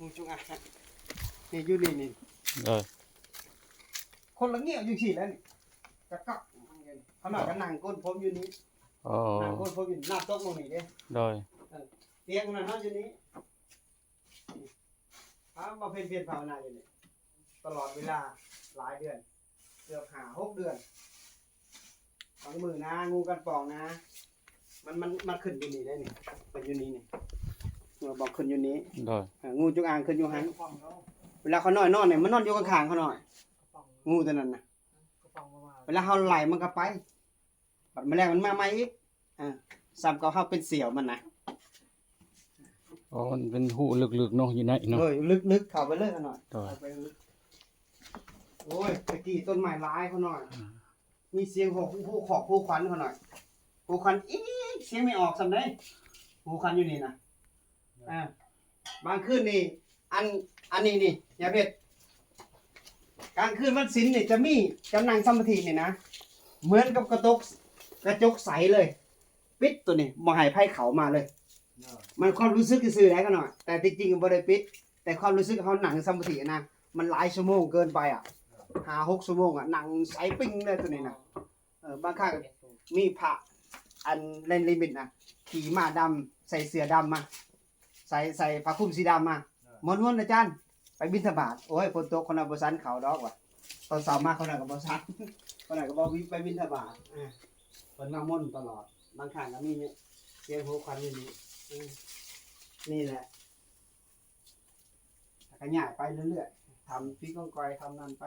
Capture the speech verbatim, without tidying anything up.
งูจงอางนี่อยู่นี่นี่ โดย คนละเงี้ยวอยู่สี่แล้วนี่กะกักเขาหน่อยก็นั่งก้นผมอยู่นี่ อ๋อ นั่งก้นผมอยู่นี่น้ำตกลงนี่เด้ โดย เตียงนั่นนอนอยู่นี่ถามมาเพียนเพียนภาวนาอยู่นี่ตลอดเวลาหลายเดือน เกือบห้าหกเดือนบางมือนะ งูกันปองนะ มันมันมันขึ้นอยู่นี่ได้นี่เป็นอยู่นี่นี่เราบอกขึ้นอยู่นี้ โดย อ่างูจงอางขึ้นอยู่หันเวลาเขานอนนอนเนี่ยมันนอนอยู่ข้างๆเขาหน่อย งูตัวนั้นนะเวลาเขาไล่มันก็ไปบัดมาแล้วมันมาใหม่อีกอ่าซ้ำก็เขาเป็นเสี่ยวมันนะ อ๋อมันเป็นหูลึกๆเนาะอยู่ในเนาะ เฮ้ยลึกๆเข้าไปเลยเขาหน่อย โดย เข้าไปลึกโอ้ยตะกี้ต้นไม้ร้ายเขาหน่อย มีเสียงหอกผู้ขอกผู้ขวัญเขาหน่อยผู้ขวัญอีกเสียงไม่ออกสำได้ผู้ขวัญอยู่นี่นะอ่าบางคืนนี่ อันอันนี้นี่อย่าเพชรกลางคืนวันศิลป์นี่จะมีจำนังสมาธินี่นะเหมือนกับกระตกกระจกใสเลย ปิดตัวนี้บ่ให้ไผเข้ามาเลย มันความรู้สึกซื่อๆได้ก็หน่อย แต่ที่จริงบ่ได้ปิด แต่ความรู้สึกเขาหนังสมาธินะมันหลายชั่วโมงเกินไปอ่ะห้าหกชั่วโมงอ่ะหนังใสปิ้งเลยตัวนี้นะเออบางครั้งมีพระอันเล่นลิมิตนะขี่ม้าดำใส่เสื้อดำมาใส่ใส่ผ้าคลุมสีดำมามนต์มนต์อาจารย์ ไปบิณฑบาตโอ้ยฝนตกคนน่ะบ่สันเขาดอกว่ะตอนเช้ามาคนน่ะก็บ่สันคนน่ะก็บ่ไปบิณฑบาตอ่าเพิ่นมามนต์ตลอดบางครั้งก็มีเนี่ยเสียงหัวควันอยู่นี่อืมนี่แหละแล้วก็ย้ายไปเรื่อยๆทำพิธีกองกอยทำนั่นไป